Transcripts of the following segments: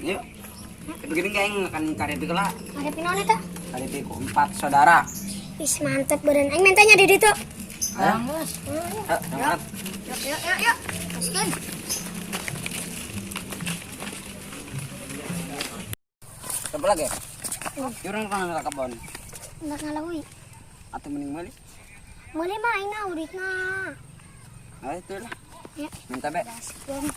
Yuk. Tapi gini kayak aing karipik lah. Karipik naon eta? Karipik empat saudara. Ih, mantep beureun. Aing mentanya di ditu. Hah? Yuk, Yuk, yuk, yuk, yuk. Gaskeun. Coba lagi. Jurang kan ka kebon. Enggak ngalawi. Atau mending meuli? Meuli mah aing na uritna. Ah, itu lah. Ya. Minta be. Gaskeun.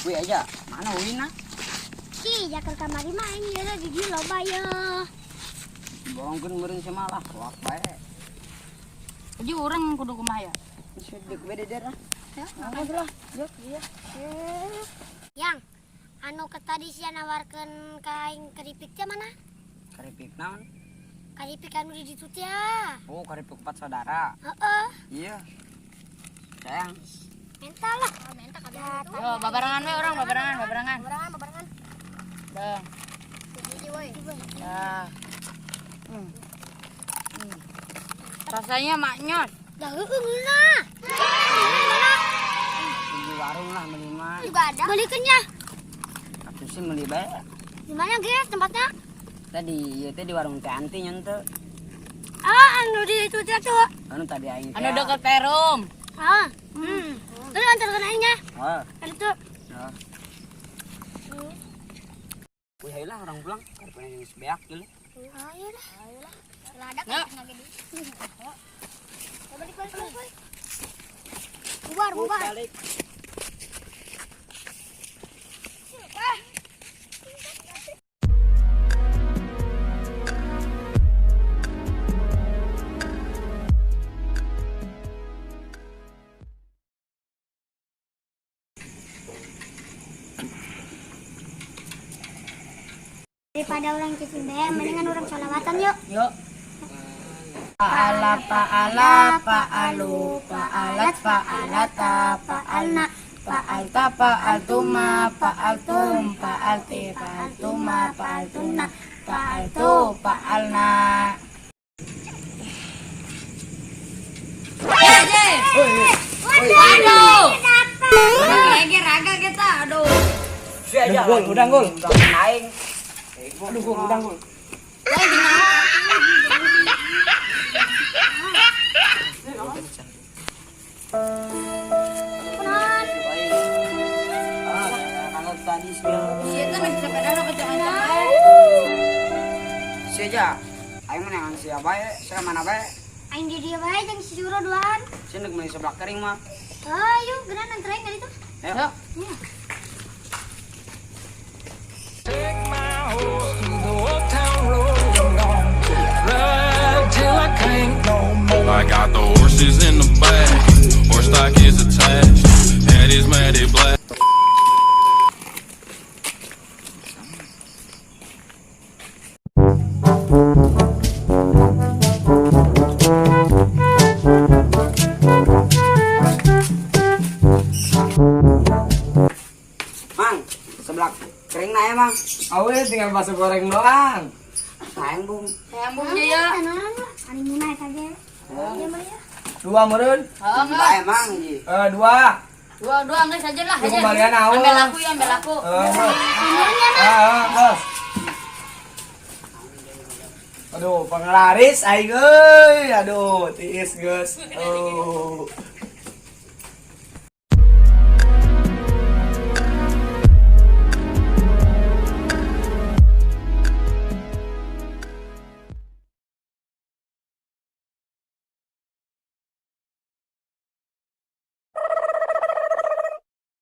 Wih aja, mana Wina? Si, jakar kamari mah aing ieu di dieu loba ye. Bohongkeun meureun semalah, wak bae. Jadi orang kudu kumaha ya? Sedek beda daerah. Ya, lah. Yuk, iya. Yang anu ke tadi sia nawarkeun ka aing keripik teh mana? Keripik naon? Keripik anu di ditu teh. Ya. Oh, keripik empat saudara. Heeh. Iya. Sayang. Menta lah. Oh, menta kabeh. Yo, babarengan we orang, babarengan, babarengan. Babarengan, babarengan. Dah. Hiji we. Dah. Rasanya maknyos. Dah heueuh ngeunah. Mana? Di warung lah beli mah. Juga ada. Belikeun nya. Atuh sih beli bae. Di mana ge tempatnya? Tadi ieu teh di warung Teh Anti nyentuh. Ah, anu di itu teh tuh. Anu tadi aing teh. Anu deket Perum. Ah. Terus antarkeun aing nya. Oh. Kan itu. Ya. Wih, ayolah orang pulang. Karepna geus beak geuleuh. Ayo lah. Ayo lah. Lada Ya. kan lagi di. Balik, balik, balik, balik. Bubar, bubar. Balik. Daripada orang cicing bae, mendingan orang sholawatan yuk. Yuk. Pa'ala pa'ala pa'alu pa'alat pa'alata pa'alna pa'alta pa'altuma pa'altum pa'alti pa'altuma pa'altuna pa'altu pa'alna. Waduh. Raga kita, aduh. Si aja. Gol, udah gol. Aing. Aduh, gol, udah gol. Tadi si aja. Aing mah neangan sia bae, saya mana bae? Aing di dieu bae jeung si Juro duaan. Sia neuk meuli seblak kering mah. Ayo, geura nanti aing itu. Ayo. Ya. Take my horse through the old town road. I'm gonna ride till I can't no more. I got the horses in the back, horse stock is attached, head is matted black. Mang, seblak kering na ya, Mang. Awe tinggal masuk goreng doang. Sayang, Bung. Sayang bungnya ya. Ari ngeunah eta ge. Ya mah ya. Dua meureun. Heeh, Bae, Mang, hiji. Eh dua. Dua, dua enggak saja lah. Ini kembalian awal. Ambil aku ya, ambil aku. Eh, bos. Ah, ah, bos. Aduh, penglaris aing euy. Aduh, tiis geus. Oh.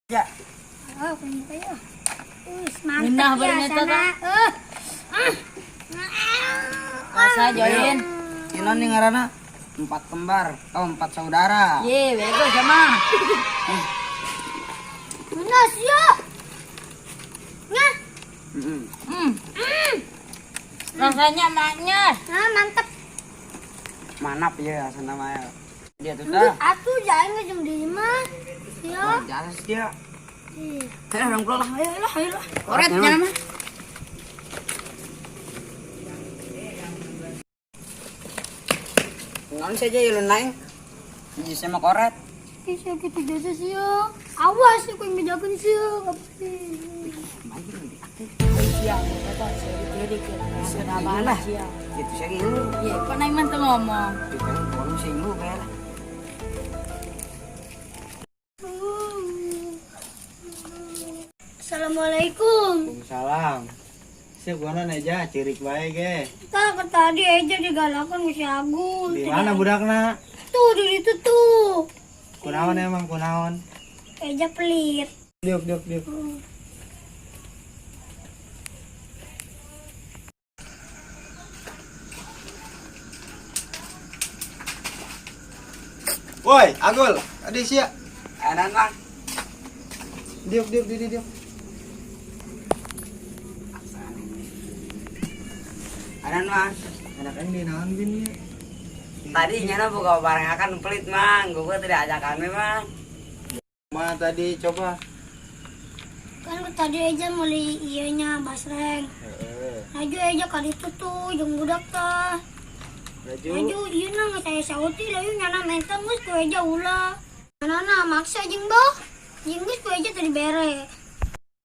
Ya. Oh, kuning teh ya. Wih, Ngeunah mantap ya bener eta sana. tah. Ah. Rasa join. Ieu naon nih ngaranna? Empat kembar, oh empat saudara. Ye, bego sama. Ngeunah sia. Nah, Heeh. Rasanya maknyus. nah mantep. Manap ya asana mah. Dia tuh tah. Atuh jangan ngejung di mah. Sia. Jelas dia. Ih. Ayo orang pulang lah, ayo lah, ayo lah. Koret nya mah. Non saja ya lu naik. Ini sama koret. Ih, sia gitu jasa sia. Awas aku yang ngejagoan sia. Apa sih? Sia, kata sia dicuri ke. Lah. Sia. Gitu saya gitu. Ye, kok naik mah teu ngomong. Kita bolong sih lu kayak lah. Assalamualaikum. Waalaikumsalam. Sia gua aja cirik bae ge. Tah tadi aja digalakan ku si Agung. Di mana budakna? Tuh di situ tuh. Kunaon emang kunaon? Eja pelit. Diuk diuk diuk. Woi, Agul, adi sia. Anan mah. Diuk diuk diuk diuk. Anan mah. Anak aing di naon bin ieu? Tadi nyana buka barang akan pelit mang, gua tidak ajakan memang. Mana tadi coba? Kan tadi Eja meuli ieu nya basreng. Heeh. Laju Eja kali itu tuh jeung budak tah. Laju. Laju ieu na geus aya sauti laju nyana menta geus ku Eja ulah. Nyana maksa jeung bah. Jeung geus ku Eja tadi bere.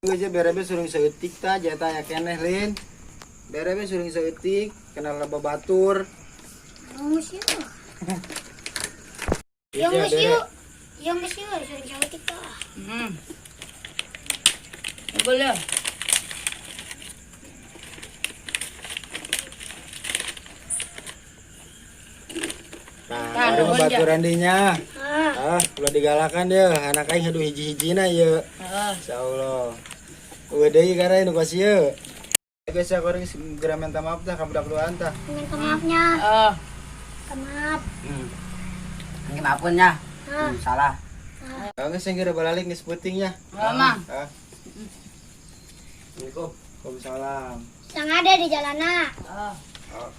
Geus aja berebe suruh saeutik tah jata aya keneh lin. Berebe suruh saeutik, kenal babatur. Geus ieu. Yang geus ieu. Yang geus ieu suruh sauti tah. Boleh. Nah, baru baturan dinya. Ah, Ah, ulah digalakan dia, anak aing aduh hiji-hijina ieu. Heeh. Insyaallah. Eueuh deui gara nu kasih ieu. Guys, aku orang segera minta maaf tah ka budak duaan tah. minta maafnya. Heeh. Minta maaf. Mungkin apunnya. Ah. Salah. Ah, geus geura balalik geus peuting nya. Mama. Ah. Assalamualaikum. Waalaikumsalam. Yang ada di jalana. Heeh. Ah.